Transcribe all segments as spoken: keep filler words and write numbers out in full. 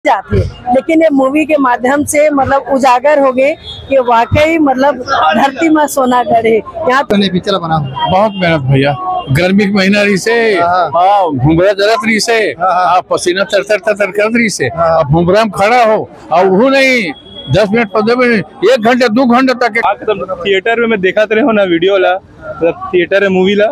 जाथे, लेकिन ये मूवी के माध्यम से मतलब उजागर हो गए कि वाकई मतलब धरती में सोना गढ़े। यहाँ तो नहीं, पिक्चर बना। बहुत मेहनत भैया, गर्मी के महीना रहिसे, हाँ। हाँ, भुमरा जरत रहिसे, हाँ, हाँ। हाँ, पसीना तर तर तर तर करत रहिसे। हाँ। अब भुमरा में खड़ा हो, और वो नहीं, दस मिनट, पंद्रह मिनट, एक घंटे, दो घंटे तक। एकदम थिएटर में मैं देखत रहे हो ना वीडियो ला, मतलब थिएटर है मूवी ला,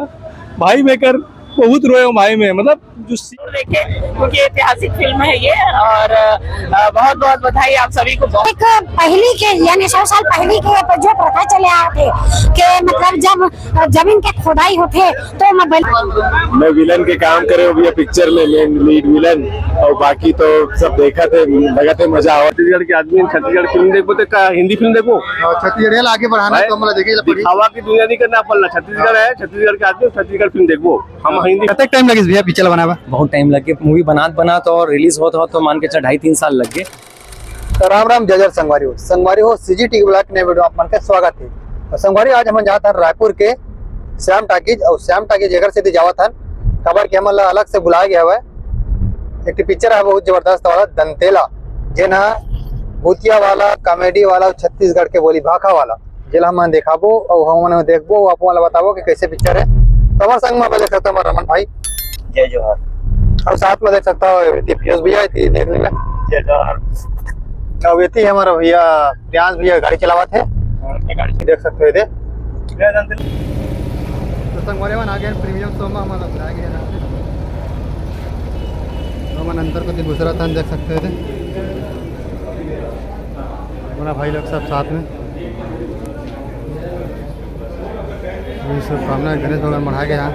भाई मैं कर बहुत रोए हूँ भाई मैं, मतलब जो सी- जरूर देखें, क्योंकि ऐतिहासिक फिल्म है ये। और अ, बहुत बहुत बधाई आप सभी को। बहुत एक पहली के, यानी सौ साल पहली के जो प्रथा चले आते कि मतलब जब जमीन के खोदाई होते तो मैं बल- मैं विलन के काम करे हूँ भैया पिक्चर में, मेन लीड विलन। और बाकी तो सब देखा थे, लगा थे मजा आवा। छत्तीसगढ़ के आदमी छत्तीसगढ़ फिल्म देखबो तो का हिंदी फिल्म देखबो? और छत्तीसगढ़ आगे बढ़ाना है भाई, तो हमारा देखिए पड़ी। दिखावा की दुनिया नहीं करना अपन ला। छत्तीसगढ़ है, छत्तीसगढ़ के आदमी छत्तीसगढ़ फिल्म देखबो। हम हिंदी कतक टाइम लगिस भैया पिक्चर बनाए बर? बहुत टाइम लग गया, मूवी बनात बनात और रिलीज होत होत तो मान के चल ढाई तीन साल लग गए। तो राम राम, जय जय संगवारी हो। संगवारी हो, सीजी टीवी ब्लॉग नए वीडियो आप मन के स्वागत है। तो संगवारी, आज हम जात हन रायपुर के श्याम टाकीज, और श्याम टाकीज एकर सेती जावत हन, काबर कि हमन ला अलग से बुलाया गया हुआ है। एक ठे पिक्चर है बहुत जबरदस्त वाला दंतेला, जेन ह भूतिया वाला, कॉमेडी वाला, छत्तीसगढ़ के बोली भाखा वाला, जेला हमन देखाबो अउ हमन देखबो, अउ आप मन ला बताबो कि कैसे पिक्चर है। तो हमारे संग में देख सकता हूँ रमन भाई, जय जोहार। और साथ में देख सकता हूँ ये पीयूष भैया, ये देख लेना। जय जोहार। अब ये हमारा भैया प्रियांश भैया गाड़ी चलावत है, गाड़ी देख सकते हो ये। तो संगवारी मन आ गए प्रीमियम शो में, हमारा आ गया ना। तो मन अंदर को घुसरा था, देख सकते हो ये। अपना भाई लोग सब साथ में। ये शुभकामना गणेश भगवान बढ़ा के यहाँ।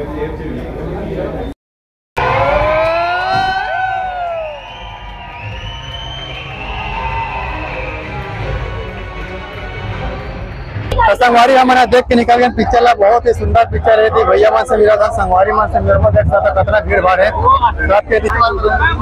तो संगवारी हमन ह देख के निकल गए पिक्चर ला, बहुत ही सुंदर पिक्चर है। थी भैया मन से मिला था, संगवारी मन से मिला था, देख सकता कतना भीड़ भाड़ है। सबके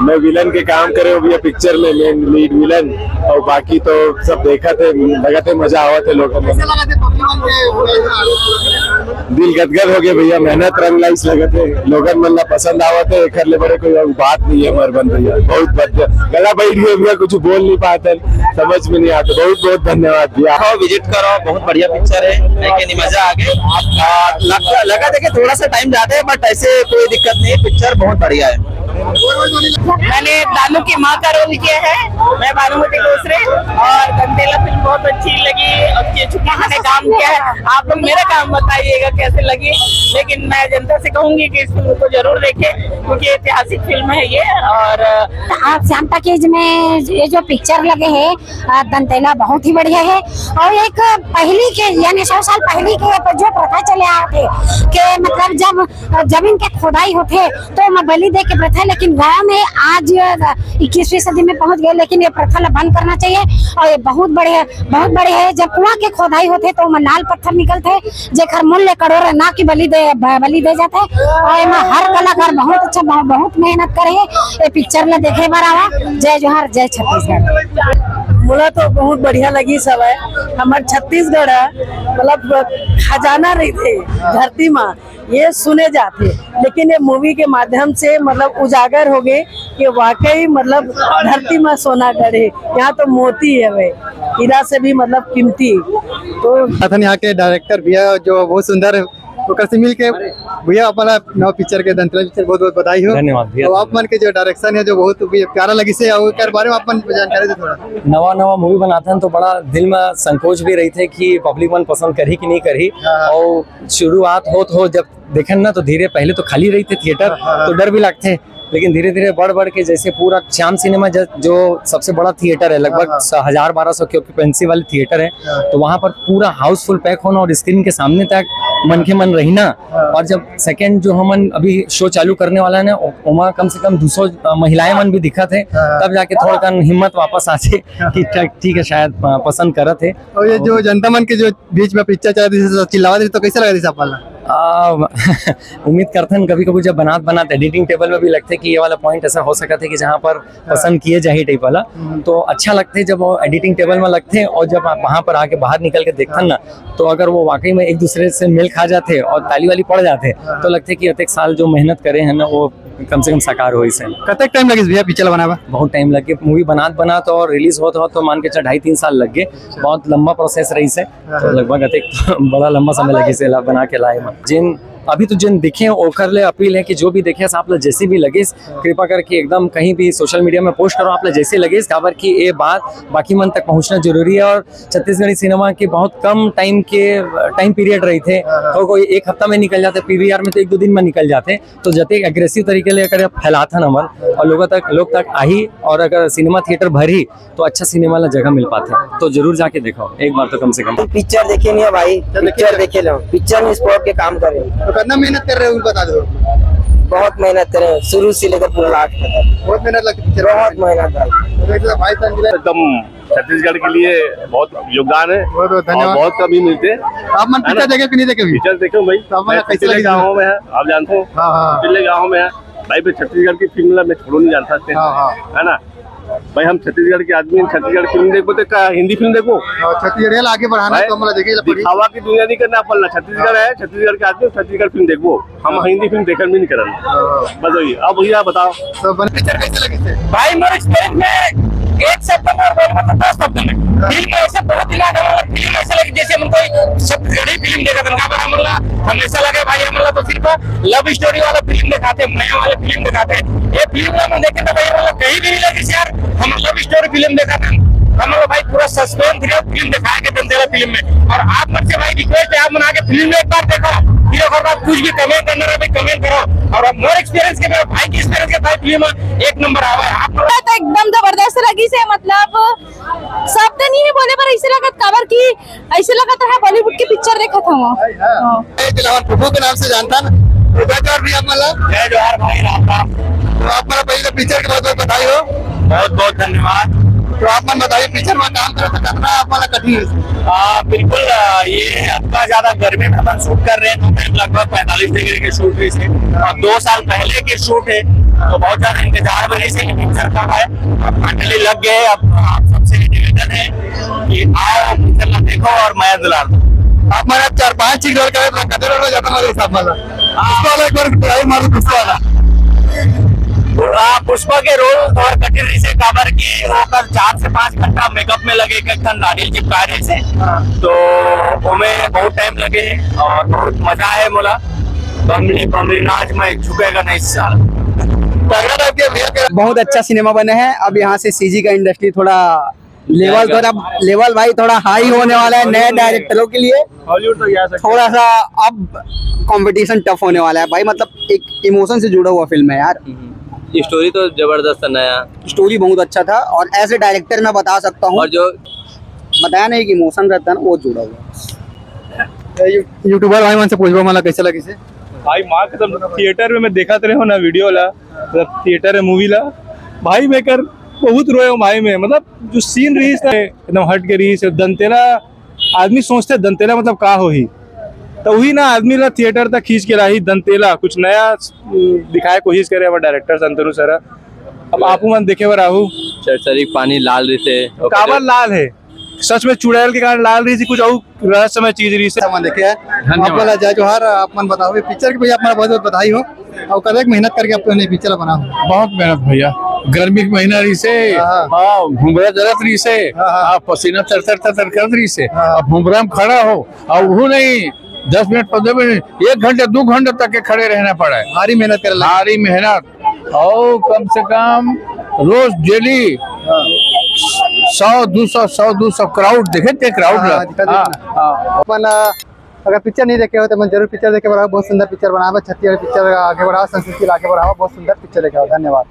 मैं विलन के काम करे हूँ भैया पिक्चर में, मेन लीड विलन। और बाकी तो सब देखा थे, लगा थे मजा आवा थे लोग। कैसे लगा थे पब्लिक मन के? दिल गदगद हो गए भैया, मेहनत रंग लाइस लगे थे, लोगन मन ला पसंद आवा थे, एकर ले बड़े कोई बात नहीं है। मरबन भैया बहुत बढ़िया, गला बैठ गए भैया, कुछ बोल नहीं पाते, समझ में नहीं आते। बहुत बहुत धन्यवाद भैया। आओ विजिट करो, बहुत बढ़िया पिक्चर है, देखे नहीं मजा आ गए। आ, लग, लगा देखे थोड़ा सा टाइम जाते हैं, बट ऐसे कोई दिक्कत नहीं, पिक्चर बहुत बढ़िया है। मैंने दानू की माँ का रोल किया है, मैं भानुमति कोसरे, और दंतेला फिल्म बहुत अच्छी लगी। और ये चूंकि मैंने काम किया है, आप लोग मेरा काम बताइएगा कैसे लगी, लेकिन मैं जनता से कहूंगी कि इस फिल्म को जरूर देखें, क्योंकि ऐतिहासिक फिल्म है ये। और आप श्याम टॉकीज में ये जो पिक्चर लगे है, अ, दंतेला, बहुत ही बढ़िया है। और एक पहली के, यानी सौ साल पहली के जो प्रथा चले आते कि मतलब जब जमीन के खोदाई होते तो मैं बलि दे के प्रथा है, लेकिन गाँव में आज इक्कीसवीं सदी में पहुंच गए, लेकिन ये प्रथा ला बंद करना चाहिए। और ये बहुत बड़े, बहुत बड़े है, जब कुआं के खोदाई होते तो ओमा लाल पत्थर निकलते, जेकर मूल्य करोड़ ना की बलि दे, ब-, बलि दे जाते। और एमा हर कलाकार बहुत अच्छा, बहुत, बहुत मेहनत करे है। ये पिक्चर ला देखे बर आवा। जय जोहार, जय छत्तीसगढ़। मोला तो बहुत बढ़िया लगी सब है। हमर छत्तीसगढ़ है, मतलब खजाना रहिथे धरती मा, ये सुने जाथे, लेकिन ये मूवी के माध्यम से मतलब उजागर हो गए कि वाकई मतलब धरती में सोना गढ़े, यहाँ तो मोती है भाई, हीरा से भी मतलब कीमती। तो अथन यहाँ के डायरेक्टर भैया जो बहुत सुंदर है, ओकर से मिल के भैया अपना नवा पिक्चर के दंतेला पिक्चर बहुत बहुत बधाई हो। धन्यवाद भैया। तो आप मन के जो डायरेक्शन है जो बहुत भी प्यारा लगी से, और एकर बारे में आप मन जानकारी दे थोड़ा। नवा नवा मूवी बनाते हैं तो बड़ा दिल में संकोच भी रही थे कि पब्लिक मन पसंद करही कि नहीं करही। हाँ। और शुरुआत होत हो जब देखे ना तो धीरे, पहले तो खाली रही थे थिएटर, हाँ, हाँ, हाँ। तो डर भी लगते, लेकिन धीरे धीरे बढ़ बढ़ के जैसे पूरा श्याम सिनेमा ज-, जो सबसे बड़ा थिएटर है, लगभग हाँ, हाँ। स-, हजार बारह सौ की ऑक्यूपेंसी वाली थिएटर है, हाँ। तो वहाँ पर पूरा हाउसफुल पैक होना और स्क्रीन के सामने तक मन के मन रहना। हाँ। और जब सेकंड जो हमन अभी शो चालू करने वाला है ना, ओ-, ओमा कम से कम दो सौ, अ, महिलाएं मन भी दिखत है, हाँ। तब जाके थोड़ा कन हिम्मत वापस आ जाए कि ठीक, ठीक है, शायद, अ, पसंद करत है। और ये जो जनता मन के जो बीच में पिक्चर चला रही थी, चिल्लावा रही, तो कैसे लगा रही आप वाला? आ, उम्मीद करथन कभी कभी जब बनात बनात एडिटिंग टेबल में भी लगथे कि ये वाला पॉइंट ऐसा हो सकत हे कि जहाँ पर पसंद किए जाही टाइप वाला, तो अच्छा लगथे जब वो एडिटिंग टेबल में लगथे और जब आप वहाँ पर आके बाहर निकल के देखथन ना, तो अगर वो वाकई में एक दूसरे से मेल खा जाथे और ताली वाली पड़ जाथे, तो लगथे कि अतेक साल जो मेहनत करे हैं ना, वो कम से कम साकार होइस हे। कतेक टाइम लगिस भैया पिक्चर बनाए बर? बहुत टाइम लग गे, मूवी बनात बनात और रिलीज होत होत तो मान के चल ढाई तीन साल लग गे। बहुत लंबा प्रोसेस रहिस हे, तो लगभग अतेक बड़ा लंबा समय लगिस हे एला बना के लाए में। जिन अभी तो जिन देखे ओकर ले अपील हे कि जो भी देखे आप ला जैसे भी लगिस, कृपा करके एकदम कहीं भी सोशल मीडिया में पोस्ट करो, आप ला जैसे लगिस, काबर कि ये बात बाकी मन तक पहुंचना जरूरी है। और छत्तीसगढ़ी सिनेमा के बहुत कम टाइम के टाइम पीरियड रहिथे, तो कोई एक हफ्ता में निकल जाथे, पीवीआर में तो एक दो दिन में निकल जाथे। तो जतेक एग्रेसिव तरीके ले अगर फैलाथन हमन और लोगों तक, लोग तक आही और अगर सिनेमा थिएटर भरही तो अच्छा सिनेमा ला जगह मिल पाथे। तो जरूर जाके देखो एक बार तो कम से कम। पिक्चर देखे नहीं है भाई, पिक्चर देखे लो, पिक्चर में स्पॉट के काम कर रहे हैं। तो कितना मेहनत कर रहे हो, बता दो। बहुत मेहनत कर रहे हैं, शुरू से लेकर पूरा लास्ट तक। बहुत मेहनत लगती है पिक्चर में। बहुत मेहनत भाई। तो देख लो भाई साहब, एकदम छत्तीसगढ़ के लिए बहुत योगदान है बहुत बहुत और धन्यवाद। बहुत कम ही मिलते हैं। आप मन है ना? पिक्चर देखे कि नहीं देखे अभी? पिक्चर देखे भाई। तो आप मन मैं कैसे पिछले लगी? गाँव में है, आप जानते हो। हाँ, हाँ। पिछले गाँव में है भाई, मैं छत्तीसगढ़ की फिल्म ला मैं छोड़ो नहीं जानता थे। हाँ, हाँ। है ना भाई, हम छत्तीसगढ़ के आदमी हैं, छत्तीसगढ़ की फिल्म देखबो तो का हिंदी फिल्म देखबो? और छत्तीसगढ़ ला आगे बढ़ाना भाई, तो हमारा देखिए ला पड़ी। दिखावा की दुनिया नहीं करना अपन ला। छत्तीसगढ़ है, छत्तीसगढ़ के आदमी, छत्तीसगढ़ फिल्म देखबो। हम हिंदी फिल्म देखन भी नहीं करन। बस वही। अब भैया बताओ। तो बन पिक्चर कैसे लगी थे? भाई, मोर एक्सपीरियंस में एक शब्द में और बोलूं तो दस शब्द में। फिल्म ऐसे बहुत दिमाग वाला फिल्म ऐसे लगी जैसे हम कोई छत्तीसगढ़ी फिल्म देखा था। का बड़ा हमला हमेशा लगे भाई, हमला तो सिर्फ लव स्टोरी वाला फिल्म दिखाते, मया वाला फिल्म दिखाते। ये फिल्म में देखे तो भाई, हमला कहीं भी नहीं लगी यार, हम लव स्टोरी फिल्म देखा था। हम लोग भाई पूरा सस्पेंस थ्रिलर फिल्म दिखाया के दंतेला फिल्म में। और आप मन से भाई रिक्वेस्ट है, आप मन आके फिल्म में एक बार देखो, फिर अगर बात कुछ भी कमेंट करना रहे भाई, कमेंट करो। और अब मोर एक्सपीरियंस के, मेरे भाई के एक्सपीरियंस के भाई, फिल्म एक नंबर आवा है। आप लोग तो एकदम जबरदस्त लगी से, मतलब सब तो नहीं है बोले, पर ऐसे लगत काबर कि ऐसे लगत रहा बॉलीवुड के पिक्चर देखत हूँ। हाँ। ए, दिलावर प्रभु के नाम से जानता ना। तो जय जोहार भैया, आप मन ला। जय जोहार भाई, राम राम। तो आप मन ला पहले पिक्चर के बारे में बताई हो। बहुत बहुत धन्यवाद। तो आप मन बताइए, पिक्चर में काम करे तो कितना आप मन ला कठिन है? आ, बिल्कुल, आ, ये अतना ज्यादा गर्मी में अपन शूट कर रहे हैं, तो टाइम लगभग पैंतालीस डिग्री के शूट रहिस हे और दो साल पहले के शूट है, तो बहुत ज्यादा इंतजार में रहिस हे, लेकिन पिक्चर का है, अब फाइनली लग गए। अब आप सबसे निवेदन है कि आओ, पिक्चर ला देखो और मया दुलार दो। आप मन चार पांच चीज और करे तो कदर हो जाता हमारे हिसाब वाला। पुष्पा वाला एक बार ट्राई मारो, पुष्पा वाला। आ, पुष्पा के रोल थोड़ा कठिन रहिस हे, काबर कि ओकर चार से पांच घंटा मेकअप में लगे, एक एक ठन नारियल चिपकाए रहिस हे। हाँ। तो ओमे बहुत टाइम लगे और बहुत मजा आए मोला। बमरी, बमरी नाच में झुकेगा नहीं साला। तगड़ा टाइप के भैया के बहुत अच्छा सिनेमा बने है। अब यहाँ से सीजी का इंडस्ट्री थोड़ा लेवल, थोड़ा लेवल भाई थोड़ा हाई होने वाला है नए डायरेक्टरों के लिए। हॉलीवुड तो जा सकते थोड़ा सा अब कंपटीशन टफ होने वाला है भाई, मतलब एक इमोशन से जुड़ा हुआ फिल्म है यार। स्टोरी तो जबरदस्त है, नया। स्टोरी बहुत अच्छा था और एज ए डायरेक्टर मैं बता सकता हूँ, और जो बताया ना, एक इमोशन रहता है ना, वो जुड़ा हुआ है। यूट्यूबर भाई मन से पूछबो, मन ला कैसे लगिस हे? भाई, माँ कसम, थिएटर में मैं देखत रहे हो ना वीडियो ला, मतलब थिएटर में मूवी ला, भाई मैं कर बहुत रोए हूँ भाई मैं, मतलब जो सीन रहिस ना, एकदम हट के रहिस। दंतेला, आदमी सोचथे दंतेला मतलब का होही, तो वही ना आदमी ला थिएटर तक खींच के लाही। दंतेला कुछ नया, अ, दिखाए कोशिश करे हमारे डायरेक्टर संतनु सर। अब आपू मन देखे बर आहू। चरचरी पानी लाल रहिथे, ओकर काबर लाल है? सच में चुड़ैल के कारण लाल रहिस हे, कुछ अउ रहस्यमय चीज रहिस हे। मन देखे है। धन्यवाद। आप वाला जय जोहार, आप मन बताओ, ये पिक्चर के भैया अपना बहुत बहुत बधाई हो, और कतेक मेहनत करके अपने पिक्चर बना हो। बहुत मेहनत भैया, गर्मी के महीना रहिस हे, हाँ। हाँ, भुंबरा जरत रहिस हे, हाँ, हाँ। हाँ, पसीना तर तर तर तर करत रहिस हे। हाँ। अब भुंबरा में खड़ा हो, और वो नहीं, दस मिनट, पन्द्रह मिनट, एक घंटे, दो घंटे तक के खड़े रहना पड़ा है। भारी मेहनत करे लगे। भारी मेहनत। और कम से कम रोज डेली हाँ। सौ, दो सौ, सौ, दो सौ क्राउड देखे थे, क्राउड हाँ, ला। दिखा दे। हाँ, हाँ। अपन, अ, अगर पिक्चर नहीं देखे हो तो मन जरूर पिक्चर देखे बढ़ाओ, बहुत सुंदर पिक्चर बनावा, छत्तीसगढ़ पिक्चर आगे बढ़ाओ, संस्कृति आगे बढ़ाओ, बहुत सुंदर पिक्चर लेके आओ। धन्यवाद।